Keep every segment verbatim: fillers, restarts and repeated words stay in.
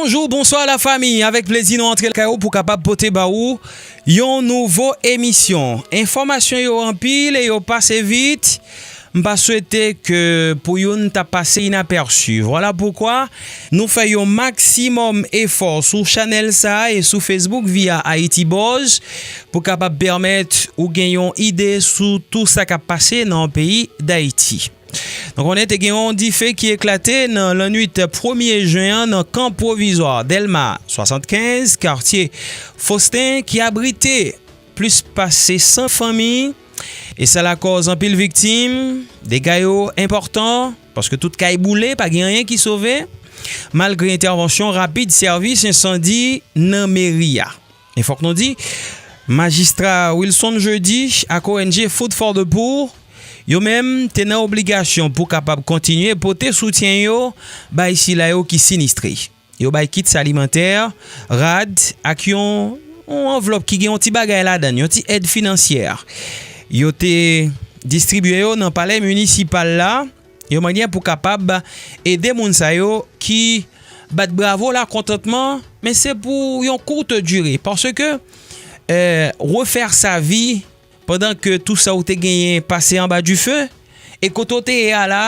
Bonjou, bonswa lafanmi. Avèk plezi nou antre lakay ou pou kapab pote ba ou yon nouvo emisyon. Enfòmasyon yo anpil e yo pase vit. M pa swete ke pou youn ta pase inapèsi. Vwala poukwa nou fè yon maksimòm efò sou chanèl sa a e sou Facebook via Haiti Buzz pou kapab pèmèt ou gen yon ide sou tou sa k ap pase nan peyi Dayiti. Nou konnen te gen yon dife ki eklate nan lannwit premye jen an nan kan pwovizwa Dèlma swasannkenz, katye Faustin, ki abrite plis pase san fanmi, e sa lakòz anpil viktim. Dega yo enpòtan, paske tout kay boule, pa gen anyen ki sove, malgre entèvansyon rapid sèvis ensandi nan meri a. E fòk nou di, majistra Wilson Jeudi ak O N G Food for the Poor, yo menm te nan obligasyon pou kapab kontinye pote soutyen yo bay sila yo ki sinistre. Yo bay kits alimantè, rad ak yon, yon anvlòp ki gen yon ti bagay ladan l, yon ti èd finansyè. Yo te distribye yo nan palè minisipal la, yon mannyè pou kapab ede moun sa yo ki bat bravo lakontantman, men se pou yon kout dire, paske, eh, refè sa vi pandan ke tou sa ou te genyen pase anba dife, e kote w te ye a la,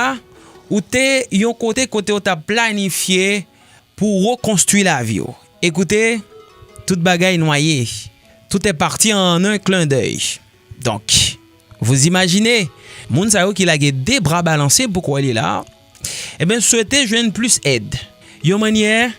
ou te yon kote kote w t ap planifye pou rekonstwi lavi w. Ekoute, tout bagay nwaye. Tout est parti en un clin d'œil. Donk, vous imaginez, moun sa yo ki lage de bra balanse pou kwè li la, e ben, swete jwenn plis èd. Yon mannyè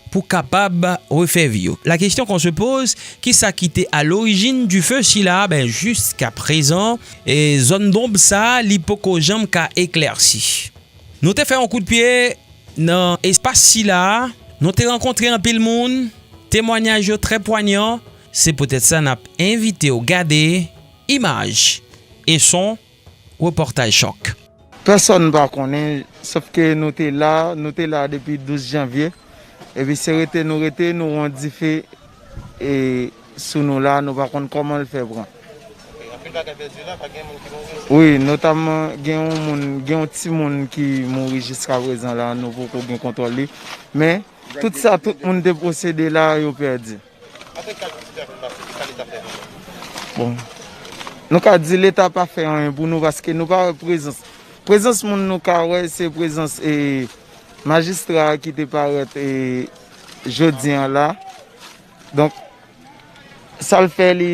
pou kapab refè vi yo. La question qu'on se pose, ki sa ki te a lorijin dife sila? Ben, jiska prezan, e zòn donb sa, li poko janm ka eklèsi. Nou te fè yon kout pye nan espas sila a, nou te rankontre anpil moun, temwanyaj yo trè pwanyan, se poutèt sa n ap envite w gade imaj e son repòtaj chòk. Pèsòn pa konnen, sòf ke nou te la, nou te la depi douz janvye, epi se rete nou rete, nou wè yon dife e sou nou la, nou pa konn kòman l fè pran. Anpil bagay pèdi la, pa gen moun ki mouri? Wi, notamman gen yon moun, gen yon timoun ki mouri jiska prezan la, nou poko gen kontwòl li. Men, tout sa, tout moun te posede la, yo pèdi. Apre ka dife a fin pase, kisa Leta fè pou nou? Bon, nou ka di Leta pa fè anyen pou nou paske nou pa wè prezans. Prezans moun nou ka wè, se prezans, e, majistra a ki te parèt, e, jodi an la. Donk, sa l fè, li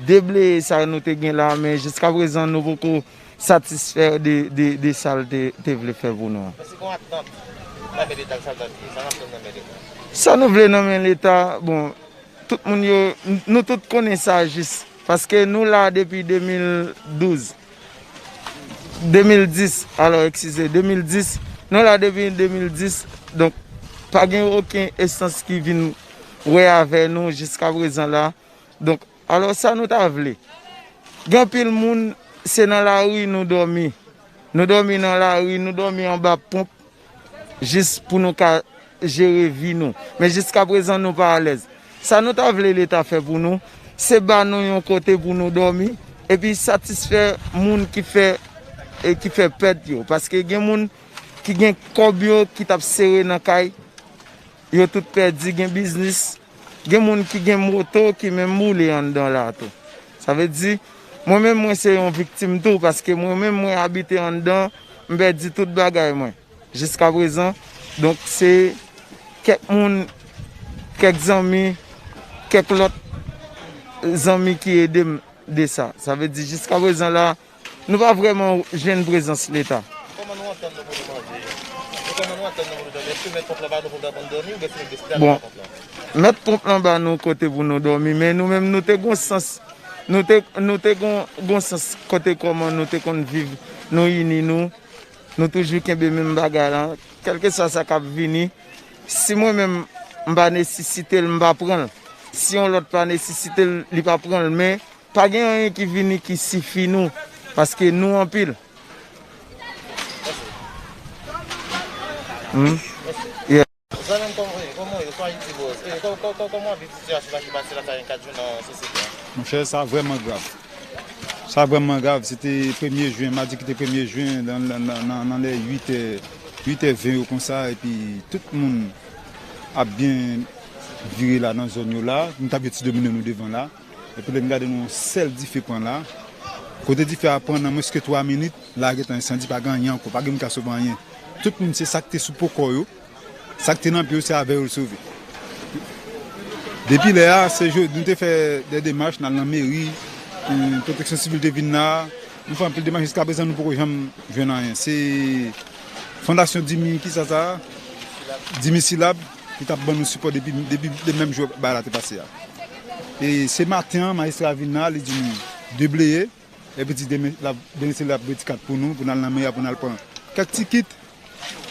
debleye sa nou te gen la, men jiska prezan, nou poko satisfè de, de, de sa l te, te vle fè pou nou an. Men si gon atant nan men Leta, sa l ap di, sa n ap tann nan men Leta? Sa nou vle nan men Leta, bon, tout moun yo, n-, nou tout konnen sa jis. Paske nou la depi de mil douz. De mil dis, alò, eskize, de mil dis. Nou la depi de mil dis. Donk, pa gen okenn enstans ki vin wè avè nou jiska prezan la. Donk, alò, sa nou ta vle? Gen anpil moun, se nan lari nou dòmi. Nou dòmi nan lari, nou dòmi anba ponp, jis pou nou ka jere vi nou. Men jiska prezan, nou pa alèz. Sa nou ta vle Leta fè pou nou, se ba nou yon kote pou nou dòmi, epi satisfè moun ki fè, e ki fè pèt yo. Paske gen moun ki gen kòb yo ki t ap sere nan kay, yo tout pèdi, gen biznis, gen moun ki gen moto ki menm boule anndan la tou. Sa vle di, mwen menm mwen se yon viktim tou, paske mwen menm mwen abite anndan, m pèdi tout bagay mwen. Jiska prezan, donk se kèk moun, kèk zanmi, kèk lòt zanmi ki ede m de sa. Sa vle di jiska prezan la, nou pa vrèman jwenn prezans Leta. Kòman nou antann nou pou nou manje? E kòman nou antann nou pou nou dòmi? Èske mèt ponp lan ba nou pou nou dòmi oubyen se nèg deside al ba ponp lan? Bon, mèt ponp lan ba nou kote pou nou dòmi, men nou menm nou te gon sans, nou te, nou te gon, gon sans kote kòman nou te konn viv, nou ini nou, nou toujou kenbe menm bagay la, kèlkeswa sa k ap vini. Si mwen menm m pa nesesite l, m pa pran l. Si yon lòt pa nesesite l, li pa pran l, men pa gen anyen ki vini ki sifi nou, paske nou anpil. Hmm? Yeah. Zanmi m, kòman, kòman w ye? Sou Ayiti Buzz. E, kò-, kò-, kò-, kòman w ap viv sitiyasyon sa ki pase la, sa gen kat jou nan sosyete a? Monchè, sa vrèman grav. Sa vrèman grav. Se te premye jen, madi ki te premye jen, nan, nan, nan, nan, nan lè uit è, uit è ven yo konsa, epi tout moun Ap byen vire la nan zòn yo la, nou t ap jwenn Ti Domino nou devan la. Epi lè n gade nou yon sèl dife pran la. Kote dife a pran nan mwens ke twa minit, la gentan ensandi, pa gen anyen ankò, pa gen moun ka sove anyen. Tout moun se sa k te sou po kò yo, sa k te nan pye yo se avè yo l sove. Depi lè a, se jodi, nou te fè de demach, n al nan meri, eh, pwoteksyon sivil te vin la, nou fè anpil demach, jiskaprezan nou poko janm jwenn anyen. Se fondasyon Dimi, kisa sa? Dimi Silab, ki t ap ban nou sipò depi, depi de menm jou bagay la te pase a. E se maten an, majistra vin la, li di nou debleye, epi di demen, l ap, demen se l ap redi kat pou nou, pou n al nan meri a, pou n al pran kèk ti kit.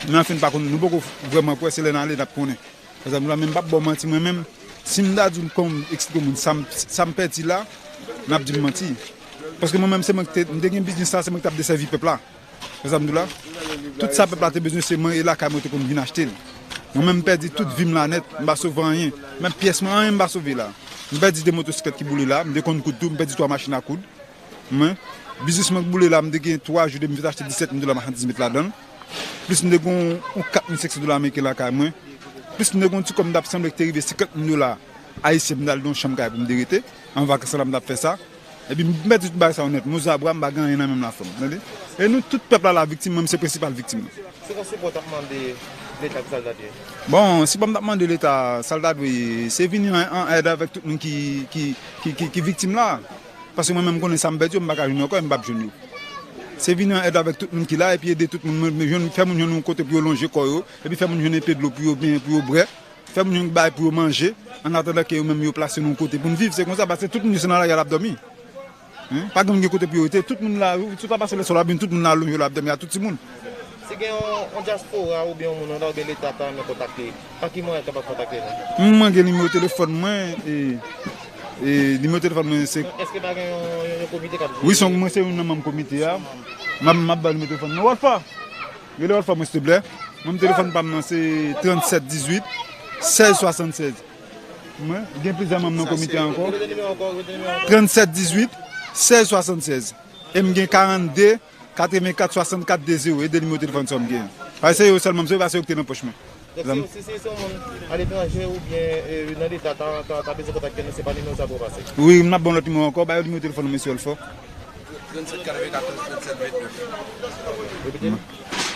Men anfen, pa konn, nou poko vrèman kwè, se lè n ale n ap konnen. Egzanp la, men m p ap ba w manti, mwen menm, si m ta di w kòm eksplike moun sa m, sa m pèdi la, n ap di m manti. Paske mwen menm, se mwen ki te, m te gen biznis la, se mwen ki t ap desèvi pèp la. Egzanp la, tout sa pèp la te bezwen, se mwen e lakay mwen te konn vin achte l. Mwen menm, m pèdi tout vi m la nèt, m pa sove anyen. Menm pyès mwen, anyen m pa sove la. M pèdi de motosiklèt ki boule la, m te konn koud tou, m pèdi twa machin a koud. Mwen, biznis mwen k boule la, m te gen twa jou depi m fin achte disèt mil dola machandiz m met ladan l. Plis m te gen yon, yon kat mil senk san dola ameriken lakay mwen. Plis m te gen yon ti kòb m t ap sanble ki te rive senkant mil dola ayisyen, m t al nan yon chanm kay pou m te rete. An vakans la, m t ap fè sa. Epi m pèdi tout bagay sa yo nèt. Mo zabra, m pa gen anyen nan men m la, frè m. Tande? E nou tout pèp la la viktim, mwen, m se prensipal viktim nan. Se yon sipò w t ap mande Leta pou sa l ta dwe? Bon, sipò m t ap mande Leta, sa l ta dwe, se vini an, an èd avèk tout moun ki, ki, ki, ki, ki viktim la. Paske mwen menm, m konnen sa m pèdi yo, m pa ka jwenn yo ankò, e m p ap jwenn yo. Se vini an èd avèk tout moun ki la, epi ede tout moun, men, men jwenn, fè moun jwenn yon kote pou yo lonje kò yo, epi fè moun jwenn enpe dlo pou yo benyen, pou yo bwè, fè moun jwenn bagay pou yo manje, annatandan ke yo menm yo plase nou yon kote pou n viv. Se konsa, paske tout moun yo se nan lari a l ap dòmi. Hein? Pa gen moun gen kote pou yo rete, tout moun la, si w ta pase lè sòl ap vin, tout moun la lonje la ap dòmi a tout timoun. Si gen yon, yon dyaspora oubyen yon moun anndan oubyen Leta ta renmen kontakte, pa ki mwayen l kapab kontakte nou? Mwen gen nimewo telefòn mwen, e, e nimewo telefòn mwen se... Èske pa gen yon, yon, yon komite k ap jere? Wi, se yon, mwen se youn nan manm komite a. M ap, m ap ba w nimewo telefòn mwen. Walfa! Rele Walfa mwen, silvouplè. Mwen, telefòn pa m nan se trannsèt dizuit sèz swasannsèz. Mwen, gen plizyè manm nan komite a ankò. Trannsèt dizuit sèz swasannsèz. E m gen karannde katrevenkat swasannkat de zewo. E de nimewo telefòn sa yo m gen. Paske se yo sèlman m sove, paske se yo ki te nan pòch mwen. Donk, si, si, si, si yon moun aletranje oubyen, e, nan Leta ta, ta, ta bezwen kontakte nou, se pa nimewo sa pou yo pase? Wi, m ap ba w lòt nimewo ankò, ba yo nimewo telefòn mesye Walfa. Trannsèt katrevenkatòz trannsèt ventnèf. Repete.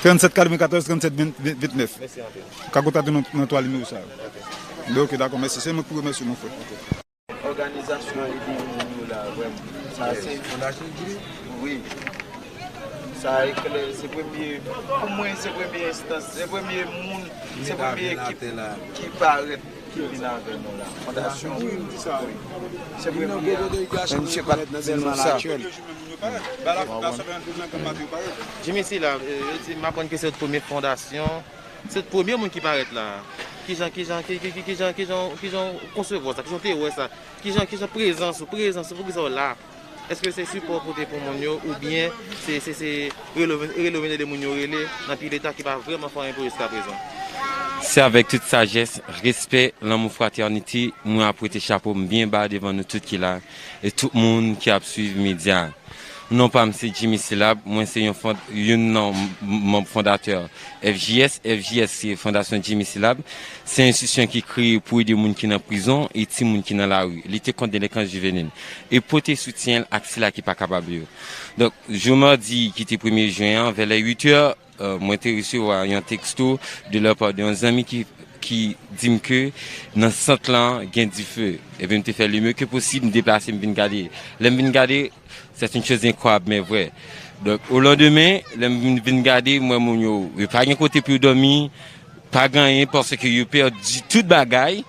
Trannsèt katrevenkatòz trannsèt ventnèf. Mèsi anpil. Ou ka kontakte nou nan twa nimewo sa yo. Ok, dakò, mèsi. Se mwen ki pou remèsye w, mon frè. Òganizasyon ede moun yo la, vrèman. Sa se fondasyon Jimmy? Wi. Sa e klè, se premye, pou mwen, se premye enstans, se premye moun, se premye ekip ki parèt, ki vin avè nou la. Fondasyon, wi. Se premye. Men misye pa t di nou sa. Jimmy Silab, e, yo di, m aprann ke se yon premye fondasyon. Se premye moun ki parèt la. Kijan, kijan, ki, ki, ki, kijan, kijan, kijan w konsevwa sa? Kijan w te wè sa? Kijan, kijan prezans ou, prezans ou, poukisa w la? Èske se sipò w pote pou moun yo, oubyen se, se, se rele w vin, rele w vin ede moun yo rele, nan pi Leta ki pa vrèman fè anyen pou yo jiskaprezan? Se avèk tout sajès, respè, lanmou, fratènite, mwen ap wete chapo m byen ba devan nou tout ki la, e tout moun ki ap swiv medya. Non pa m se Jimmy Silab, mwen se yon fon-, youn nan m-, manm fondatè F J S. F J S se Fondasyon Jimmy Silab. Se yon enstitisyon ki kreye pou ede moun ki nan prizon e timoun ki nan lari. Lite kont delenkan jivenil. E pote soutyen l ak sila ki pa kapab yo. Donk, jou madi ki te premye jen an, vè lè uit è, e, mwen te resevwa yon teksto de la pa de yon zanmi ki, ki di m ke nan sant lan gen dife. Epi m te fè le mieux que possible, m deplase, m vin gade. Lè m vin gade, c'est une chose incroyable, men vrè. Donk, o landemen, lè m vin, vin gade, m wè moun yo, yo pa gen kote pou yo dòmi, pa gen anyen, paske yo pèdi tout bagay.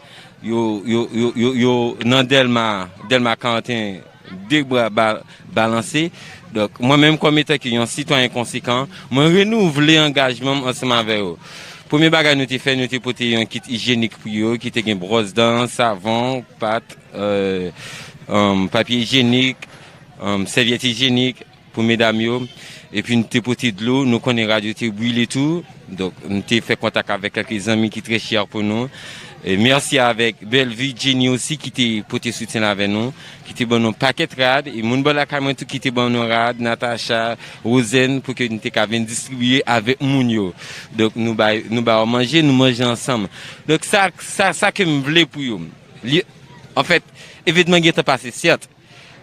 Yo, yo, yo, yo, yo nan Dèlma, Dèlma karanteyen, de bra ba-, balanse. Donk, mwen menm, kòm etan ke yon sitwayen konsekan, mwen renouvle angajman m ansanm avè yo. Premye bagay nou te fè, nou te pote yon kit ijyenik pou yo, ki te gen bwòs dan, savon, pat, e, e, papye ijyenik, e, sèvyèt ijyenik pou medam yo. Epi nou te pote dlo, nou konnen rad yo te brile tou. Donk, nou te fè kontak avèk kèlke zanmi ki trè chè pou nou. E mèsi avèk Bellevue Jenny osi ki te pote soutyen l avè nou, ki te ban nou pakèt rad, e moun bò lakay mwen tou ki te ban nou rad, Natacha, Rosen, pou ke nou te ka vin distribiye avèk moun yo. Donk, nou bay, nou ba yo manje, nou manje ansanm. Donk, sa, sa, sa ke m vle pou yo. Li, anfèt, evenman gentan pase, sèt,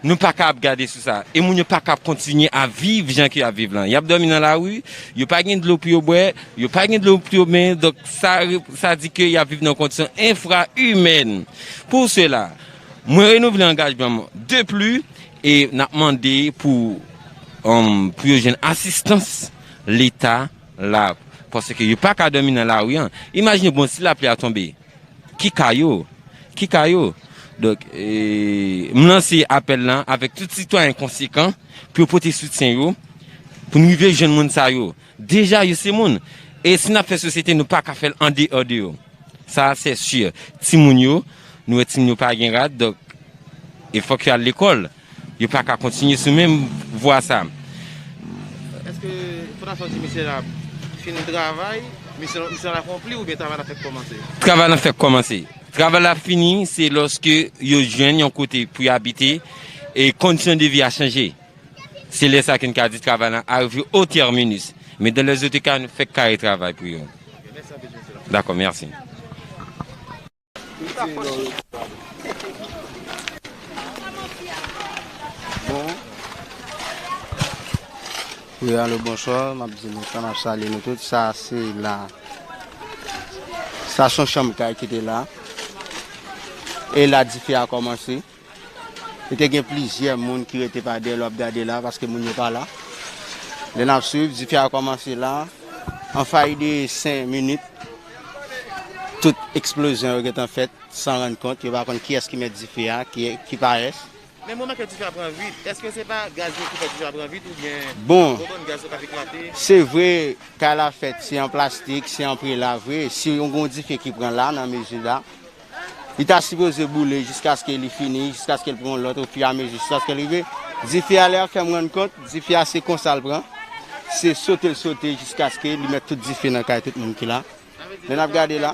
nou pa ka ap gade sou sa. E moun yo pa ka ap kontinye ap viv jan ke y ap viv lan. Y ap dòmi nan lari, yo pa gen dlo pou yo bwè, yo pa gen dlo pou yo benyen. Donk, sa, sa di ke y ap viv nan kondisyon enfra-imèn. Pou sela, mwen renouvle angajman m de pli e n ap mande pou, um, pou yo jwenn asistans Leta la. Paske yo pa ka dòmi nan lari an. Imajine, bon, si lapli a tonbe, ki ka yo? Ki ka yo? Donk, e, m lanse apèl lan avèk tout sitwayen konsekan pou yo pote soutyen yo, pou n rive jwenn moun sa yo. Deja, yo se moun. E si n ap fè sosyete, nou pa ka fè l andeyò de yo. Sa, se si. Timoun yo, nou wè timoun yo pa gen rad, donk, e fòk yo al lekòl. Yo pa ka kontinye sou menm vwa sa. Èske fondasyon di misye la fin travay, misyon, misyon l akonpli oubyen travay la fèk kòmanse? Travay la fèk kòmanse. Travay la fini, se lòske yo jwenn yon kote pou yo abite e kondisyon de vi a chanje. Se lè sa ke n ka di travay la arive o terminus. Men dans les autres cas, nou fèk kare travay pou yo. Dakò, mèsi. Bon. Wi, alo, bonswa. M ap di nou sa, m ap salye nou tout. Sa se la. Sa se yon chanm kay ki te la. E la, dife a kòmanse. E te gen plizyè moun ki rete pa dèyè, lè w ap gade la, paske moun yo pa la. Lè n ap swiv, dife a kòmanse la. An fay de senk minit, tout eksplozyon yo gentan fèt, san rann kont. Yo pa konn kiyès ki mèt dife a, ki, ki pa yès. Men moman ke dife a pran vit, èske se pa gaz yo ki fè dife a pran vit oubyen Bon, bobòn gaz yo k ap eklate? Se vre, kay la fèt, se an plastik, se an prela vre. Si yon gon dife ki pran la, nan mezi la, li ta sipoze boule jiskaske li fini, jiskaske l pran yon lòt ofiramezi, jiskaske l rive. Dife a, lè w ap fè m rann kont, dife a se konsa l pran. Se sote l sote jiskaske li mèt tout dife nan kay tout moun ki la. Lè n ap gade la,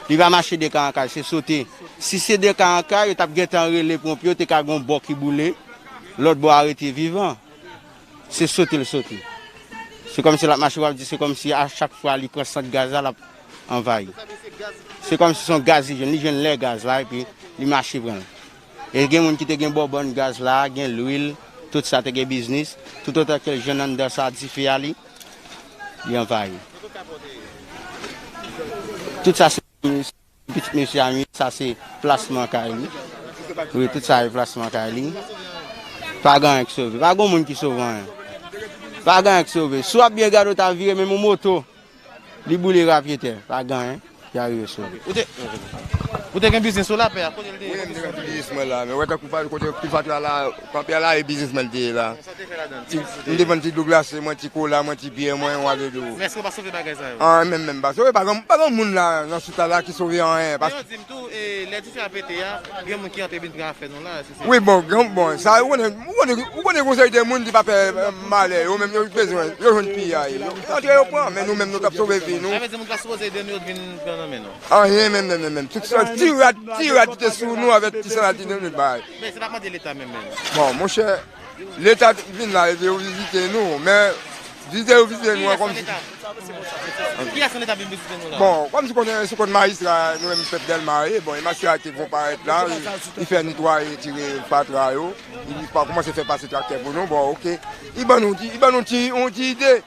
li pa mache de kay an kay, se sote. Si se de kay an kay, yo t ap gentan rele ponpye, yo te ka gon bò ki boule, lòt bò a rete vivan. Se sote l sote. Se kòmsi l ap mache, w ap di se kòmsi a chak fwa li pran sant gaz la, l ap anvayi. Se kòmsi se yon gaz li jwenn, li jwenn lè gaz la, epi li mache pran l. E gen moun ki te gen bobòn gaz la, gen lwil, tout sa te gen biznis. Toutotan ke l jwenn anndan sa dife a li, li anvayi. Tout sa se pitit mesye a, sa se plasman kay li. Wi, tout sa se plasman kay li. Pa gen anyen ki sove. Pa gen moun ki sove anyen. Pa gen anyen ki sove. Si w ap byen gade, w ta vire menm yon moto. Li boule rapyetè, pa gen anyen ki arive sou li. Ou te, ou te gen biznis ou la, pè a? Kote l te ye? Wi, m te gen ti biznis mwen la, men wè tankou pa, kote pil fatra la, kanpe a la, e biznis mwen te ye la. Sa w te fè ladan l? Ti, m te vann ti dlo glase mwen, ti kola mwen, ti byè mwen, w a vle di w. Men èske w pa sove bagay sa yo? An, menm, menm pa sove, pa gen, pa gen moun la, nan sit la, la ki sove anyen, paske Tou, e, lè dife a pete a, gen moun ki antre vin pran afè nou la, se, se Wi, bon, gen, bon, sa, ou konnen, ou konnen, ou konnen gon seri de moun ki pa fè, e, malè, yo menm, yo bezwen, yo jwenn piyay, yo antre, yo pran, men nou menm, nou t ap sove vi nou. Sa vle di moun ki pa sipoze ede nou, yo vin pran nan men nou. Anyen, menm, menm, menm, menm. Tout sa, ti rad, ti rad ki te sou nou avèk ti sandal, ti nou bay. Men se pa mande Leta menm, menm. Bon, monchè, Leta vin la, yo vizite nou, men vizite yo vizite nou an kòmsi. Kiyès nan Leta vin vizite nou la? Bon, kòmsi konnen, se kont majistra, nou menm pèp Dèlma ye, bon, e majistra te konparèt la, li, li fè netwaye, tire fatra yo, li pa kòmanse fè pase traktè pou nou, bon, oke. Li ban nou ti, li ban nou ti, yon ti ide.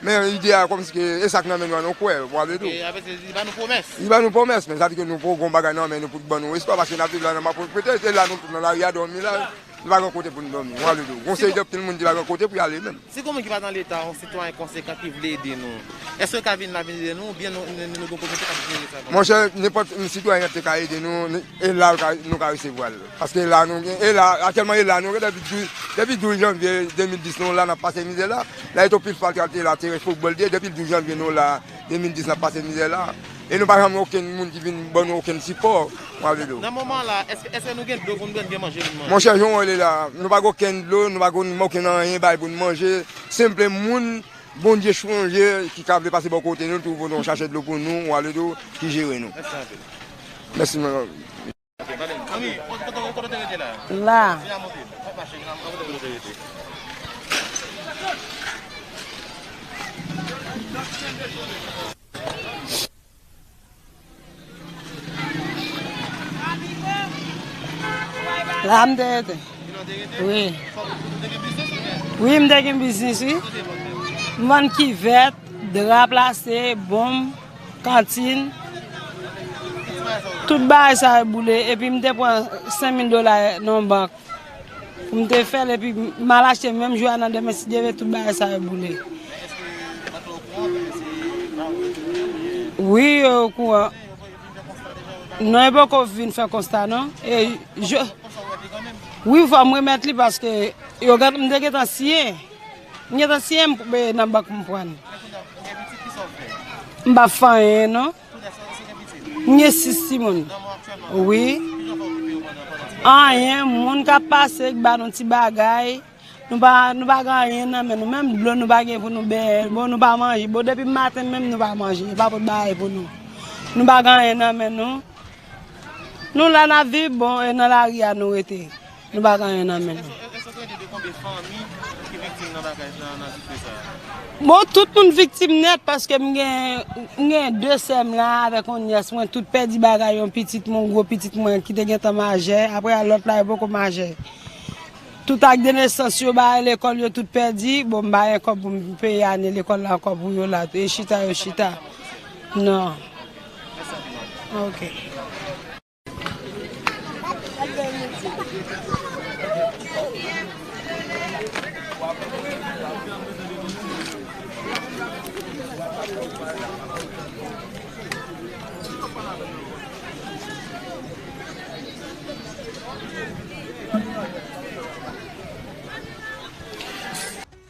Men ide a kòmsi ke e sa k nan men nou an nou kwè, w a vle di w. Oke, avè se, li ba nou pwomès. Li ba nou pwomès, men sa di ke nou poko gon bagay nan men nou pou ban nou espwa, paske n ap viv la nan malpwòpte, se la nou tout nan lari a dòmi la. Nou pa gen kote pou nou dòmi, w a vle di w. Gon seri de pil moun ki pa gen kote pou y ale menm. Si gon moun ki pa nan Leta, yon sitwayen konsekan ki vle ede nou, èske yo ka vin la vin ede nou, oubyen nou, nou, nou gon komite k ap jere sa? Monchè, nenpòt sitwayen te ka ede nou, nou, e la nou ka, nou ka resevwa l. Paske la nou gen, e la, aktyèlman e la nou gen depi douz, depi douz janvye de mil dis nou la n ap pase mizè la. La e to pil fatra te la, te fo bòl de, depi douz janvye nou la, de mil dis n ap pase mizè la. E nou pa janm okenn moun ki vin ban nou okenn sipò, w a vle di w. Nan moman la, èske, èske nou gen dlo pou n bwè, n gen manje pou n manje? Monchè, jan w wè l la, nou pa gen okenn dlo, nou pa gen okenn anyen bay pou n manje. Senpleman moun Bondye chanje, ki ka vle pase bò kote nou, twouve yon chachè dlo pou nou, w a vle di w, ki jere nou. Mèsi anpil. Mèsi, manman. La. La m te rete. Wi. Wi, m te gen biznis, wi. M vann kivèt, dra plase, bonm, kantin. Tout bagay sa yo boule. Epi m te pran senk mil dola nan yon bank. Pou m te fè l, epi m al achte menm jou a nan demen, si Dye vle, tout bagay sa yo boule. Wi, yo okouran. Non, yo poko vin fè konsta, non. E, je, wi, fò m remèt li paske yo gen, m te gentan siyen. M gentan siyen m, e, nan bank m pran. M pa fè anyen, non. M gen sis timoun. Wi. Anyen, moun k ap pase k ba nou ti bagay. Nou pa, nou pa gen anyen nan men nou. Menm dlo nou pa gen pou nou benyen. Bon, nou pa manje. Bon, depi maten menm nou pa manje. Yo pa pot bagay pou nou. Nou pa gen anyen nan men nou. Nou la n ap viv, bon, e nan lari a nou rete. Nou pa gen anyen nan men nou. Bon, tout moun viktim nèt paske m gen, m gen de sè m la avèk yon nyès mwen, tout pèdi bagay, yon pitit mwen, yon gwo pitit mwen ki te gentan majè, apre a lòt la yo poko majè. Tout ak de nesans yo bay lekòl yo tout pèdi. Bon, m pa gen kòb pou m peye ane lekòl la ankò pou yo la. E chita yo chita. Non. Ok.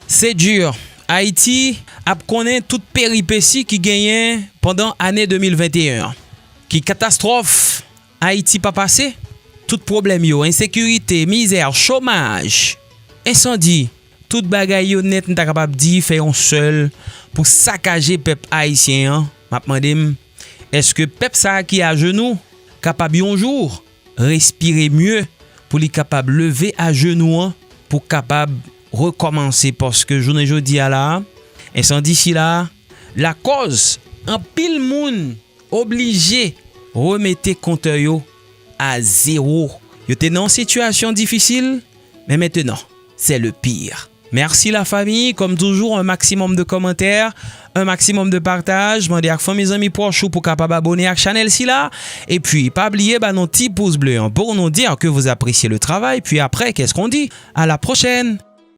Se di, Ayiti ap konnen tout peripesi ki genyen pandan ane de mil venteyen an. Ki katastwòf Ayiti pa pase? Tout pwoblèm yo, ensekirite, mizè, chomaj, ensandi, tout bagay yo nèt, m ta kapab di, fè yon sèl pou sakaje pèp ayisyen an. M ap mande m, èske pèp sa a ki ajenou kapab yon jou respire mye pou li kapab leve ajenou an pou kapab rekòmanse, paske jounen jodi a la a, ensandi sila a lakòz anpil moun oblije remete kontè yo a zewo. Yo te nan yon sitiyasyon difisil, men mentenan, c'est le pire. Merci la famille, comme toujours, un maximum de commentaires, un maximum de partage. Mande ak fanmi, zanmi, pwòch ou pou kapab abone ak chanèl sila. Epi pa bliye ba nou ti pous ble an pou nou dire que vous appréciez le travail. Puis après, qu'est-ce qu'on dit? À la prochaine.